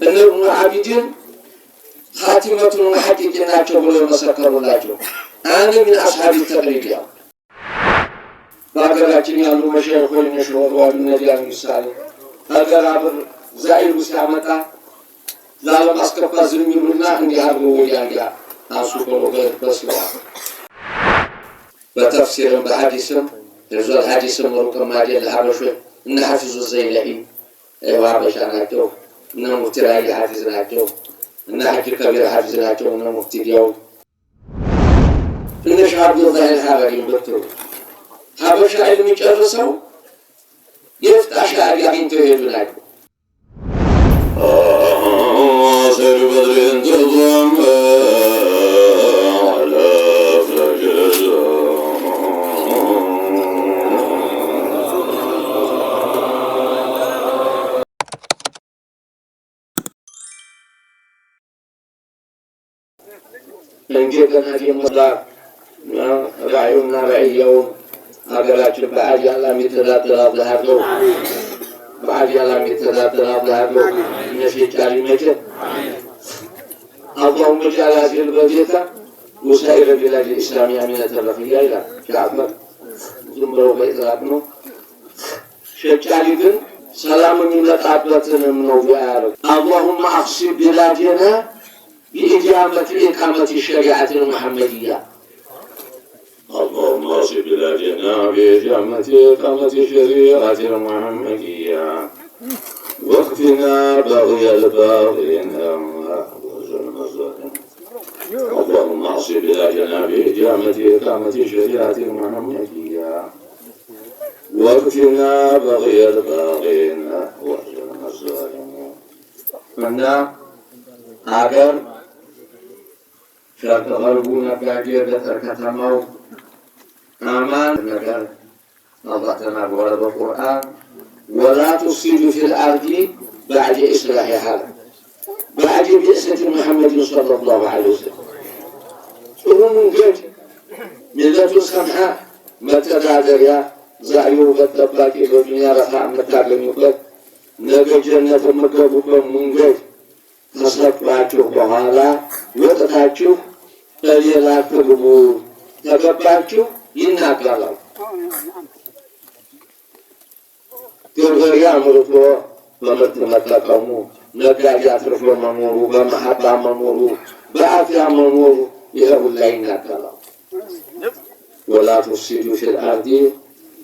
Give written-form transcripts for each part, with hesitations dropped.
እነ ኢብኑ አቢዲን خاتمة المحققين ናቸው ብሎ የመሰከሩላቸው أنا من أصحاب التقريب። ያው በሀገራችን ያሉ መሸይኾች እነ ሸህ እነ ምሳሌ ሀገር ዛኢሩ ሲያመጣ ላለማስከፋት ዝም ይሉና እንዲህ አድርጎ ወዲያ እንዲያ አንሱ ብሎ በስለዋል። በተፍሲርም በሐዲስም ሒፍዙል ሐዲስም ሩቅም አይደል ሀበሾች እነ ሐፊዙ ዘይለዒ ሀበሻ ናቸው። እነ ሙፍቲ ራይ ሐፊዝ ናቸው። እነ ሐጂ ከቢር ሐፊዝ ናቸው። እነ ሙፍቲ ዲያው እነ ሸህ አብዱልዛሂር ሀበሪን ብትሉ ሀበሻ ዒልም ጨርሰው የፍጣ ሻዕቢ አግኝተው የሄዱ ናቸው። سير بدر تضم على فجر. እንደገና ደግሞ ራዕዩና ራዕያውን ሀገራችን በአጃላ የሚተዳደር አላህ አድርገው። በአጃላ የሚተዳደር አላህ አድርገው። እነዚህ መቼም اللهم اجعل هذه البلدة وسائر بلاد الإسلام آمنة رخية ይላል ሼህ አሕመድ። ዝም ብሎ በኢጥላቅ ነው። ሸጫሊ ግን ሰላም የሚመጣበትንም ነው ዱዓ ያደረገው። اللهم أخصب بلادنا بإدامة إقامة الشريعة المحمدية. اللهم اصب بلادنا بإدامة إقامة الشريعة المحمدية واكفنا بغي الباغين وظلم الظالمين. اللهم اصب بلادنا بإدامة إقامة الشريعة المحمدية واكفنا بغي الباغين وظلم الظالمين. እና ሀገር ሸርቅ ገርቡ ነጋዴ ገጠር ከተማው አማን ነገር አላህ ተናግሯል በቁርአን ولا تفسدوا في الأرض بعد إصلاحها بعد بعثة محمد صلى الله عليه وسلم። ጥሩ መንገድ ملة سمحة መተዳደሪያ ዛሬው ጠባቂ በዱንያ ረኻ የምታገኙበት ነገ ጀነት የምትገቡበት መንገድ ከሰጧችሁ በኋላ ወጥታችሁ በሌላ ትግቡ። ተገባችሁ ይናገራል። ገበሬ አምርቶ በምርት መጠቀሙ፣ ነጋዴ አትርፎ መኖሩ፣ በመሀባ መኖሩ፣ በአፍያ መኖሩ ይሄ ሁላ ይናገራል። ولا تفسدوا في الأرض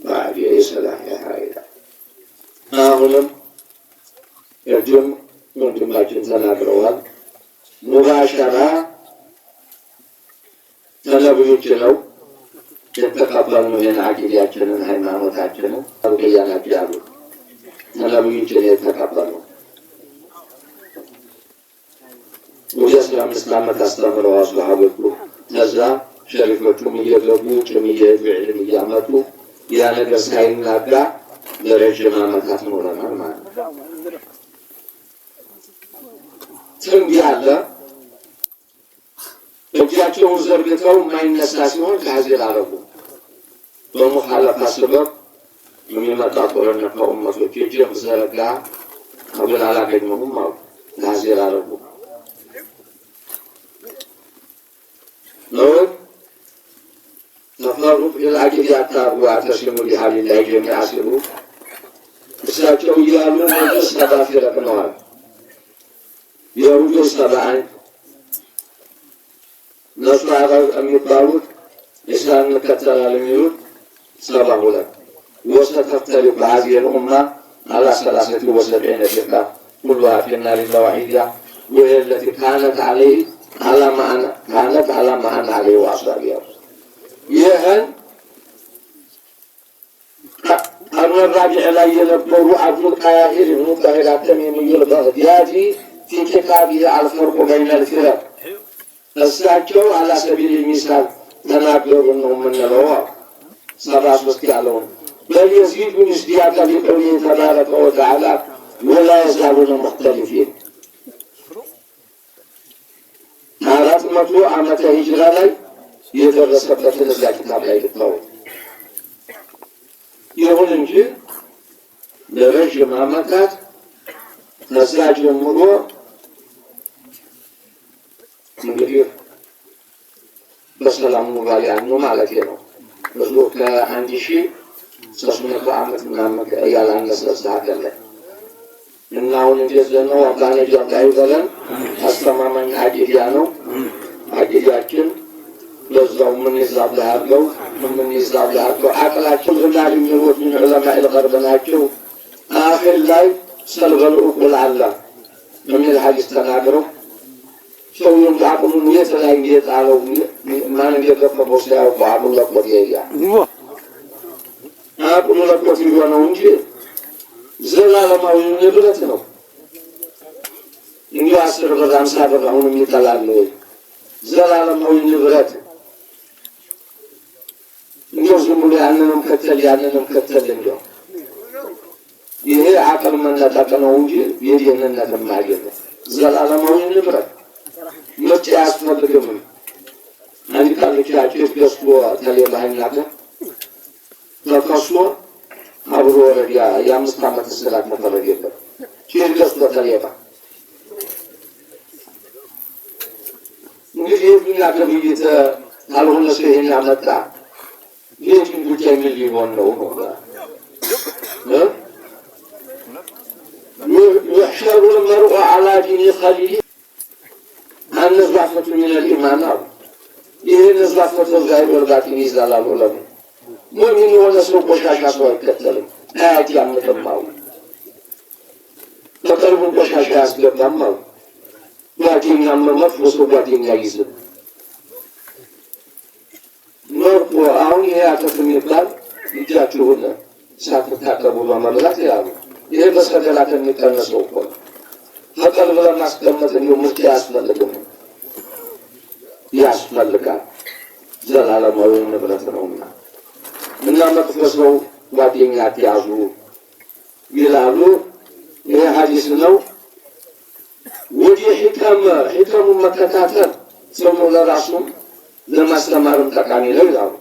بعد إصلاحها ይላል። አሁንም ቅድም ወንድማችን ተናግረዋል። مباشرة ተነብዮች ነው የተቀበልነው ይህን አቂዳችንን ሃይማኖታችንን ሩቅያ ናቸው ያሉት ተነብዮች ነው የተቀበልነው። ወደ 15 ዓመት አስተምረዋል ሰሃቦቹ። ከዛ ሸሪፎቹም እየገቡ ውጭም እየሄዱ ዕልም እያመጡ ያ ነገር ሳይናጋ ለረዥም ዓመታት ኖረናል ማለት ነው። ትንቢ አለ። እጃቸውን ዘርግተው የማይነሳ ሲሆን تحذير አረጉ። በ مخالفة ስበብ የሚመጣ ጦርነት ከኡመቶች እጅ ዘረጋ አብን አላገኘሁም አሉ። تحذير አረጉ ነው تفرق العقيدة አታርጉ واعتصموا بحبل الله جميعا ሲሉ እሳቸው እያሉ ወደ 70 فرق ነዋል። የሁዶች 71፣ ነሷራ የሚባሉት ኢስላም እንከተላለን የሚሉት 72። وستفترق هذه الأمة على 73 فرقة كلها في النار إلا واحدة وهي التي كانت عليه على ما أنا كانت على ما أنا عليه وأصحابي። ይህን القرن الرابع ላይ የነበሩ አብዱል ቃሂር ኢብኑ ጣሂር አተሚሚዩ አልበግዳዲ في كتابه الفرق بين الفرق እሳቸው على سبيل المثال ተናገሩ ነው የምንለው 73 ያለውን بل يزيد مصداقا لقوله تبارك وتعالى ولا يزالون مختلفين። 400 ዓመተ ሂጅራ ላይ የደረሰበትን እዚያ ኪታብ ላይ ልታው። ይሁን እንጂ ለረዥም ዓመታት ከዛ ጀምሮ በሰላም ኑሯል። ያኑ ማለት ነው። እሱ ከ1300 ዓመት ምናምን ያላነሰ ሀገር ላይ እና አሁን እንዴት ነው አላህ ነጃ ይበለን። አስተማማኝ አቂዳ ነው አቂዳችን። ለዛው ምን ይዛብ አድርገው ምን ይዛብ አድርገው አቅላቸው ዝላል የሚሉት من علماء الغرب ናቸው። አኺር ላይ سلب العقول አለ የሚል ሐዲስ ተናግረው ሰውየውም አቅሉን የት ላይ እንደጣለው ማን እንደገፈፈው ሳያውቁ አቅሉ ለቆት ይሄዳል። አቅሉ ለቆት ይዞ ነው እንጂ ዘላለማዊ ንብረት ነው። እንዲሁ 10 ብር 50 ብር አሁንም ይጠላል ወይ? ዘላለማዊ ንብረት እንዲያው ዝም ብሎ ያንንም ከተል ያንንም ከተል እንዲያው ይሄ አቅል መነጠቅ ነው እንጂ የደህንነትም አይደለም። ዘላለማዊ ንብረት ምርጫ አያስፈልግም። አንድ ቃልቻ ጭስ ገዝቶ ተሌባ ሀይናተ ተከሶ አብሮ ወረዳ የ5 ዓመት እስራት ተፈረደበት። ጭስ ገዝቶ ተሌባ። እንግዲህ የዱንያ ግብይት ካልሆነ ሰው ይሄን ያመጣ የዲን ጉዳይ ምን ሊሆን ነው ነው? يحشر المرء على دين خليله النظافة من الإيمان አሉ። ይህ نظافة الظاهر والباطن ይይዛል አሉ። ለምን ሙእሚን የሆነ ሰው ቆሻሻ ሰው አይከተልም፣ አያዳምጥም አሉ። በቀልቡ ቆሻሻ አያስገባም አሉ። ጓደኛም መጥፎ ሰው ጓደኛ አይይዝም። መርጦ አሁን ይሄ አተት የሚባል እጃችሁን ሳትታጠቡ በመብላት ይላሉ። ይሄ በሰገላ ከሚቀነሰው እኮ ነው። ከቀልብ ለማስቀመጥ እንዲሁ ምርጫ አያስፈልግም፣ ያስፈልጋል። ዘላለማዊ ንብረት ነውና እና መጥፎ ሰው ጓደኛ አትያዙ ይላሉ። ይሄ ሐዲስ ነው። ወደ ሒከም ሒከሙን መከታተል ሰው ነው ለራሱም ለማስተማርም ጠቃሚ ነው ይላሉ።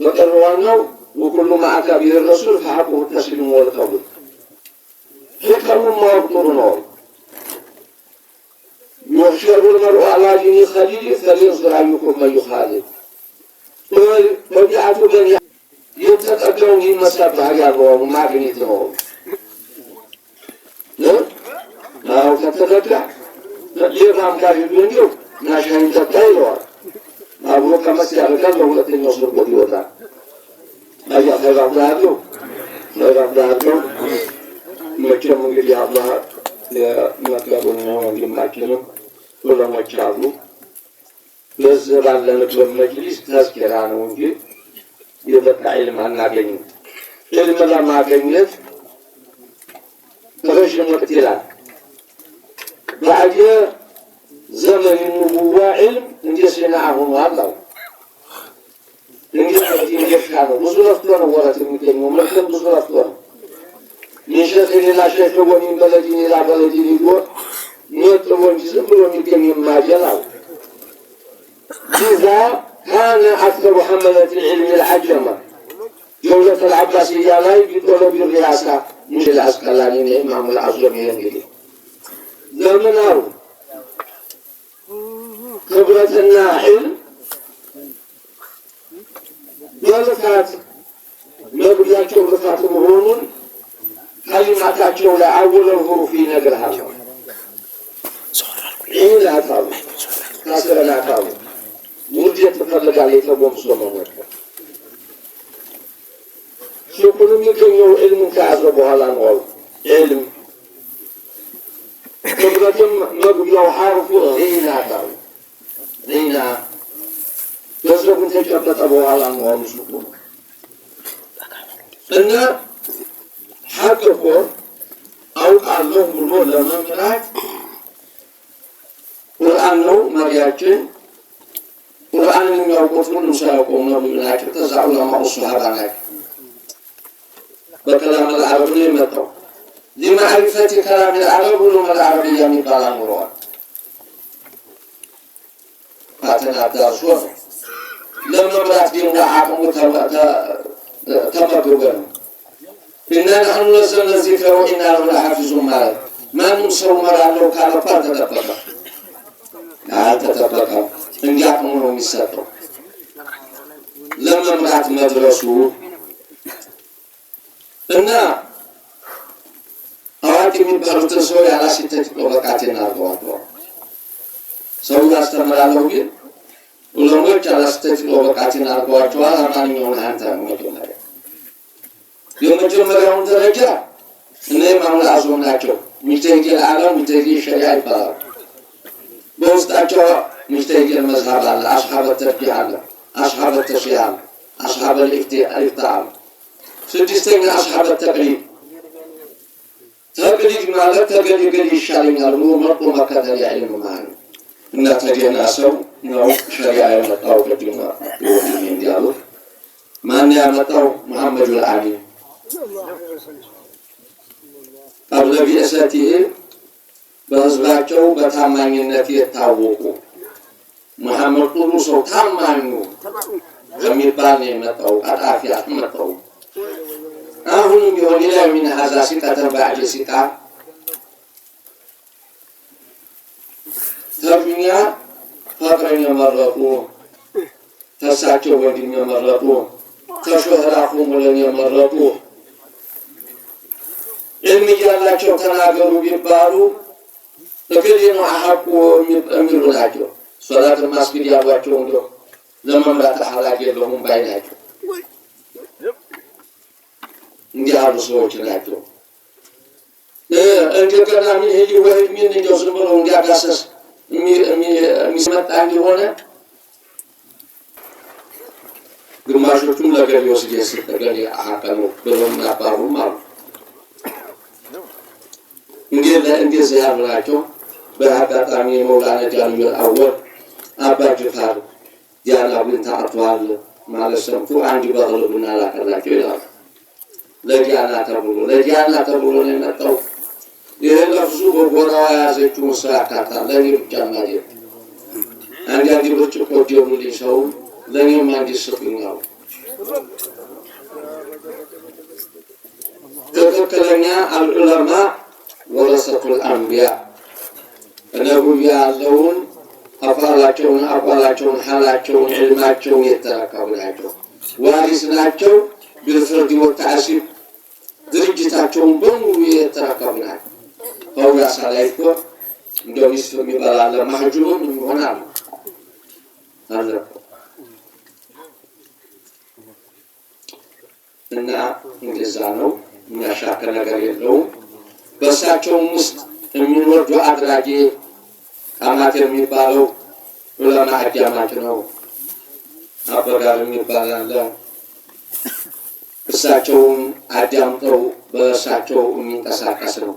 በቀር ዋናው وكل ما أتى به الرسول فحقه التسليم والقبول። ሒከሙን ማወቅ ጥሩ ነው። يحشر المرء على دين خليله فلينظر أيكم من يخالل። طبيعة بني የተጠጋውን ይመስላል ባህሪ ያለው ማግኘት ነው። አዎ ከተጠጋ ሌባም ጋር ሂዶ እንዲሁ እና ሻይን ጠጣ ይለዋል። አብሮ ቀመስ ያደርጋል። ለሁለተኛው ስርቆት ይወጣል። አያ ተራብዳ ያለው ተራብዳ ያለው። መቼም እንግዲህ አላህ የመከሩን ወንድማችንም ዑለሞች አሉ። ለዚህ ባለንበት መጅሊስ ተዝኪራ ነው እንጂ የበቃ ዒልም አናገኝም። ዒልም ለማገኘት ረዥም ወቅት ይላል። بعد زمن النبوة ዒልም እንደ صناعة ሆኗል አሉ። እንደ እንደሻ ነው። ብዙ ለፍቶ ነው ወረት የሚገኘው። ምርትም ብዙ ለፍቶ ነው። من شيخ إلى شيخ ومن بلد إلى بلد ሊጎ ነጥቦ እንጂ ዝም ብሎ የሚገኝ የማይደል አሉ። لذا كان أكثر حملة العلم العجم دولة العباسية ላይ بطلب الرئاسة من العسقلاني الإمام الأعظم። ይሄ እንግዲህ ለምን አሉ ክብረትና ዒልም በልፋት መግቢያቸው ልፋት መሆኑን ከሊማታቸው ላይ أول الحروف ይነግርሃል። ይህን አታሉ ካስረን አታሉ ውርደት ትፈልጋለህ የተጎምሶ መሞት። ሱቁን የሚገኘው ዒልሙን ከያዘ በኋላ ነው አሉ። ዒልም ንብረትም መግቢያው ሐርፉ ዒና አሉ። ዒና ገንዘቡን ተጨበጠ በኋላ ነው አሉ ሱቁን። እና ሐቅ እኮ አውቃለሁ ብሎ ለመምራት ቁርአን ነው መሪያችን። ቁርአንን የሚያውቁት ሁሉም ሳያውቀው ነብዩ ናቸው። ከዛ ዑለማኡ ሱሐባ ናቸው። በ كلام العرب ነው የመጣው። لمعرفة كلام العرب علوم العربية የሚባል አኑረዋል። ፋትን አዳርሶ ነው ለመምራት ደግሞ አቅሙ ተመግቦ ነው። إنا نحن نزلنا الذكر وإنا له لحافظون ማለት ማንም ሰው እመራለሁ ካለ እኮ አልተጠበቀም አልተጠበቀም። እንዲያቅሙ ነው የሚሰጠው። ለመምራት መድረሱ እና አዋቂ የሚባሉትን ሰው ያላሲተት ጦበቃቴን አድርገዋቸዋል። ሰው ያስተምራለሁ ግን ዑለሞች አላስተት ጦበቃቴን አድርገዋቸዋል። ማንኛውን አንተ መጀመሪያ የመጀመሪያውን ደረጃ እነ ኢማሙል አዕዞም ናቸው። ሙጅተሂድ ዓለም ሙጅተሂድ ሸሪዓ ይባላሉ። በውስጣቸው ሙጅተሂድ መዝሀብ አለ፣ አስሓበ ተርጂህ አለ፣ አስሓበ ተሽሪዕ አለ፣ አስሓበ ኢፍታ አለ። ስድስተኛ አስሓበ ተቅሊድ። ተቅሊድ ማለት ተገሌ ገሌ ይሻለኛል ብሎ መርጦ መከተል የዕልም ማለት ነው። እና ተደህና ሰው ነው ሸሪዓ የመጣው ቅድም ወንድሜ እንዲያሉት ማን ያመጣው? መሐመዱል አሚን ቀብለ ቢዕሰቲህ በህዝባቸው በታማኝነት የታወቁ መሐመድ ጥሩ ሰው ታማኙ የሚባል ነው የመጣው። ቀጣፊ አልመጣው። አሁንም ቢሆን ኢላ ሚን ሀዛ ሲቃ ተባዕድ ሲቃ ተዱንያ ፈቅረን የመረጡ ተሳቸው ወንድም የመረጡ ተሾህራ ኹሙለን የመረጡ ዕልም እያላቸው ተናገሩ ቢባሉ እገሌ ነው አሐቁ የሚሉ ናቸው። ሶላት ማስጊድ ያሏቸው እንደው ለመምራት ኃላፊ የለውም ባይ ናቸው። እንዲህ ያሉ ሰዎች ናቸው። እንደገና ምን ሄዲ ወይ ምን እንደው ዝም ብሎ እንዲያጋሰስ የሚመጣ እንዲሆነ ግማሾቹም ለገሌ ወስጄ ስጠገሌ አሐቀ ነው ብለው የሚያባሩም አሉ። እንደዚህ ያሉ ናቸው። በአጋጣሚ የመውላና ጃንዮል አወል አባ ጅፋር ዲያና ቡን ታጥቷል ማለት ሰምቶ አንድ በቅል ቡና ላከላቸው ይላሉ። ለዲያና ተብሎ ለዲያና ተብሎ ነው የመጣው። ይህ ለፍሱ በጎራዋ የያዘችውን ስራ አካታል። ለእኔ ብቻ ማለት አንዳንድ ብርጭቆ ደሙልኝ ሰው ለእኔም አንድ ስጡኝ አሉ። ትክክለኛ አልዑለማ ወረሰቱል አንቢያ ነብዩ ያለውን አፋላቸውን፣ አቋላቸውን፣ ሐላቸውን፣ ዕልማቸውን የተረከቡ ናቸው። ዋሪስ ናቸው። ቢልፍርድ ወተዕሲብ ድርጅታቸውን በሙሉ የተረከቡ ናቸው። ፈውራሳ ላይ እኮ እንደው ሚስት የሚባል አለ፣ ማህጁብም የሚሆን አለ አለ እና እንደዛ ነው። የሚያሻክር ነገር የለውም። በእሳቸውም ውስጥ የሚኖር ዱዓ አድራጊ አማት የሚባለው ዑለማ አዳማጭ ነው። አበጋር የሚባል አለ። እሳቸውን አዳምጠው በእሳቸው የሚንቀሳቀስ ነው።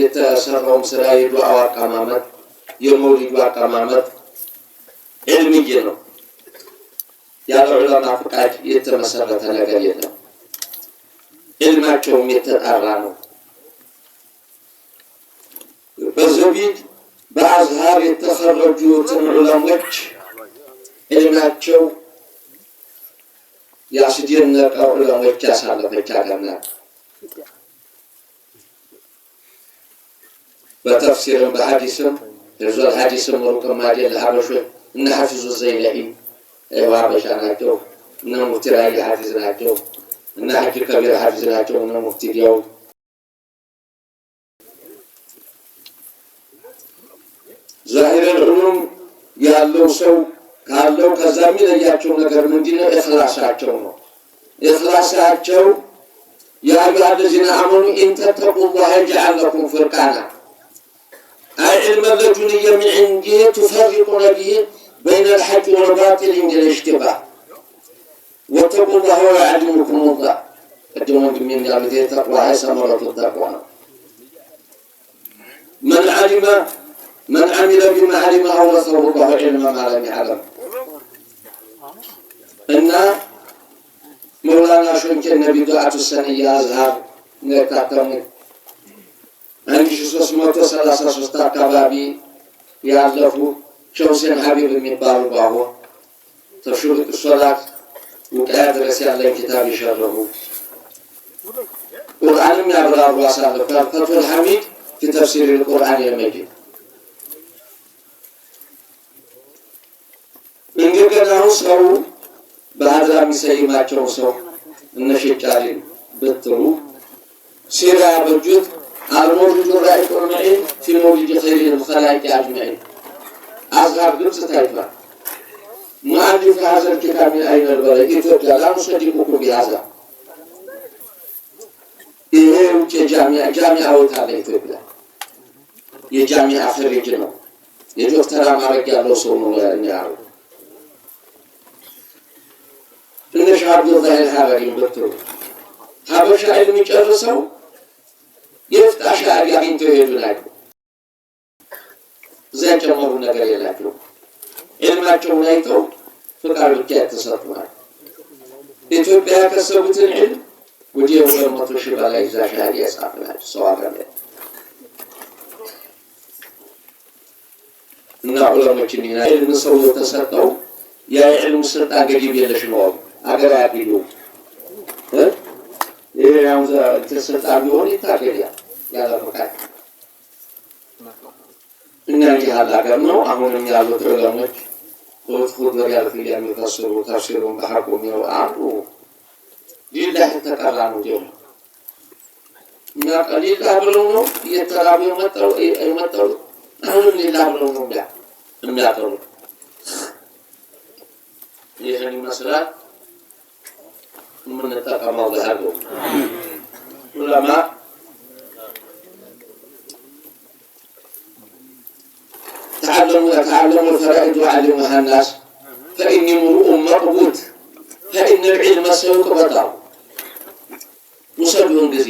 የተሰራውም ስራ የዱዓው አቀማመጥ፣ የመውሊዱ አቀማመጥ ዕልምዬ ነው። ያለ ዑለማ ፍቃድ የተመሰረተ ነገር የለም። ዕልማቸውም የተጣራ ነው። በዘቢድ በአዝሃር የተፈረጁትን ዑለሞች ዕልማቸው ያስደነቀ ዑለሞች ያሳለፈች ሀገር ናት። በተፍሲርም በሐዲስም ሒፍዙል ሐዲስም ሩቅም አይደል ሀበሾች እነ ሐፊዙ ዘይለዒ ሀበሻ ናቸው። እነ ሙፍቲ ራይ ሐፊዝ ናቸው። እነ ሐጂ ከቢር ሐፊዝ ናቸው። እነ ሙፍቲ ዲያው ዛሂረል ዑሉም ያለው ሰው ካለው ከዛ የሚለያቸው ነገር ምንድነው? ኢኽላሳቸው ነው። ኢኽላሳቸው ያ አዩሃ ለዚነ አመኑ ኢን ተተቁላህ የጅዐል ለኩም ፉርቃና አይ ዕልመ ለዱንየ ሚን ዒንዲሂ ቱፈሪቁነ ቢሂ በይነ ልሐቂ ወልባጢል ዒንደ ልእሽቲባህ ወተቁላህ ወዩዐልሙኩሙላህ። ቅድም ወንድሜ እንዳሉት የተቅዋ ሰመረቱ ተቅዋ ነው። መን ዓሊመ መን ዓሚለ ቢማ ዓሊመ አውረሰሁ ላሁ ዒልመ ማ ለም ያዕለም። እና መውላና ሾንኬ ነቢ ዱዓቱ ሰንያ አዝሃር የታተሙ 1333 አካባቢ ያለፉ ሸህ ሁሴን ሀቢብ የሚባሉ ባሆ ተሹሩጥ ሶላት ውቃያ ድረስ ያለን ኪታብ የሸረሁ ቁርአንም ያብራሩ አሳልፈዋል። ፈትሁል ሐሚድ ፊ ተፍሲር ቁርአን የመጂድ እንደገና አሁን ሰው በሀዛ የሚሰይማቸው ሰው እነ ሼህ ብትሉ ሲራ ያበጁት المولد الرائق المعين في مولد خير الخلائق أجمعين أصحاب ግብጽ ታይቷል። مؤلف هذا الكتاب من أين البلد؟ إثيوبيا لا نصدقكم بهذا። ይሄ ውጭ ጃሚዓዎች አለ ኢትዮጵያ የጃሚዓ خريج ነው። የዶክተር ማዕረግ ያለው ሰው ነው ያለው። እነ ሼህ አብዱልዛሂር ሀረሪን ብትሉ ሀበሻ ዕልም ጨርሰው የፍጣ ሻዕቢ አግኝተው የሄዱ ናቸው። እዚያ የጨመሩ ነገር የላቸው። ዕልማቸውን አይተው ፍቃድ ብቻ የተሰጡ ናቸው። ኢትዮጵያ ያከሰቡትን ዕልም ወደ 200,000 በላይ እዛ ሻዕቢ የጻፉ ናቸው። ሰው ሀገር ላይ እና ዑለሞችን ዕልም ሰው የተሰጠው ያ የዕልም ስልጣን ገዲብ የለሽ ነው። አገር አያግደውም። ይሄ አሁን ስልጣን ቢሆን ይታገዳል ያለ ፈቃድ። እና እንዲህ ያለ ሀገር ነው። አሁንም ያሉት ዑለሞች ወትኹ ያልፍ የሚፈስሩ ተፍሲሩን በሐቁ የሚለው አሉ። ሊላህ ተቀራ ነው ደግሞ እና ሊላህ ብለው ነው እየተራቡ የመጣው አሁንም ሊላህ ብለው ነው የሚያቀርቡት። ይህን ይመስላል የምንጠቀመው በሀገሩ ዑለማ تعلموا الفرائض وعلموها الناس فإني امرؤ مقبوت فإن العلم سيقبض ውሰዱን ጊዜ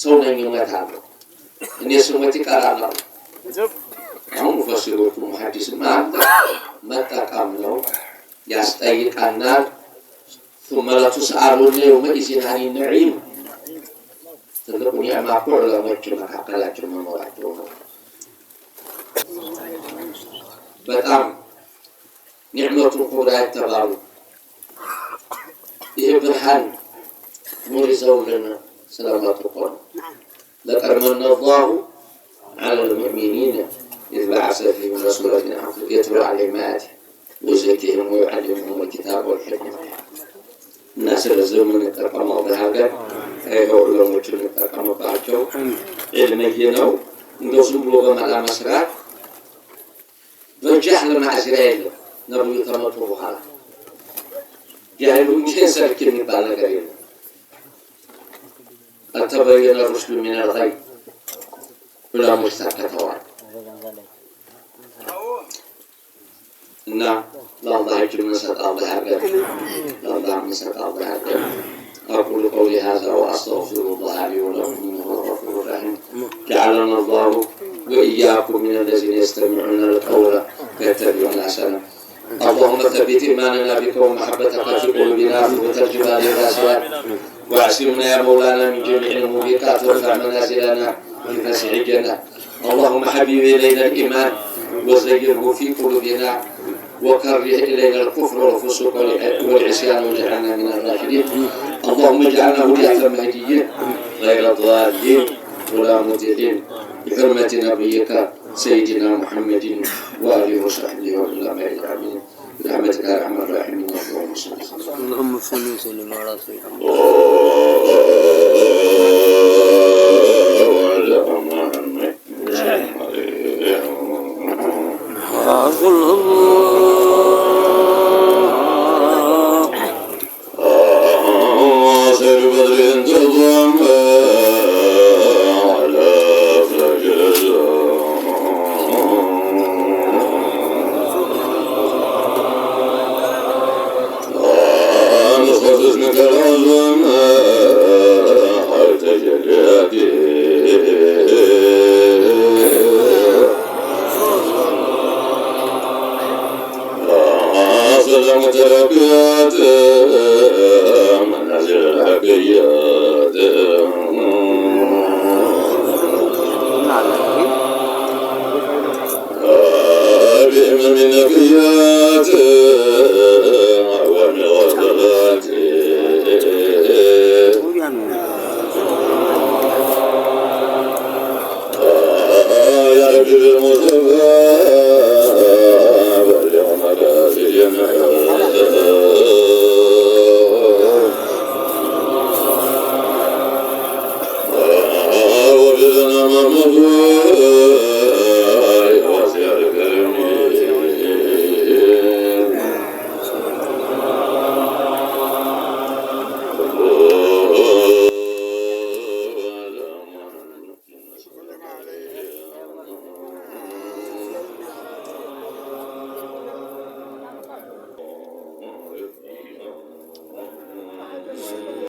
ሰው ነኝ እሞታለሁ፣ እኔ ስሞት ይቀራል። አሁን ሙፈሲሮቹ ሙሐዲስም አለ መጠቀም ነው ያስጠይቀናል። ثم لتسألن يومئذ عن النعيم ትልቁ ኒዕማ እኮ ዑለሞች መካከላቸው መኖራቸው ነው። በጣም ኒዕመቱን ኩብራ የተባሉ ይህ ብርሃን ኑር ይዘውልን ስለመጡ እኮ ነው። لقد من الله على المؤمنين إذ بعث فيهم رسولا من أنفسهم يتلو عليهم آياته ويزكيهم ويعلمهم الكتاب والحكمة። እና ስለዚህ የምንጠቀመው በሀገር ይኸው ዑለሞች የምንጠቀምባቸው ዕልምዬ ነው። እንደው ዝም ብሎ በመላ መስራት በጃህል ማዕዚራ የለም። ነብዩ ከመጡ በኋላ ጃሂሉ ሰርክ የሚባል ነገር የለም። قد تبين الرشد من الغي ዑለሞች ታከተዋል። እና ለአላህ እጅ የምንሰጥ አላህ ያድርገን። ለአላህ የምንሰጥ አላህ ያድርገን። أقول قولي هذا وأستغفر الله لي ولكم إنه هو الغفور الرحيم. جعلنا الله وإياكم من الذين يستمعون القول فيتبعون أحسنه. اللهم ثبت إيماننا بك ومحبتك في قلوبنا ثبوت الجبال الراسيات، واعصمنا يا مولانا من جميع الموبقات، وارفع منازلنا في فسيح الجنة. اللهم حبب إلينا الإيمان وزينه في قلوبنا، وكره إلينا الكفر والفسوق والعصيان، واجعلنا من الراشدين. اللهم اجعلنا هداة مهديين غير ضالين ولا مضلين، بحرمة نبيك سيدنا محمد وآله وصحبه وسلم أجمعين برحمتك يا أرحم الراحمين. اللهم صل وسلم. اللهم صل وسلم على سيدنا بإمام النبيات.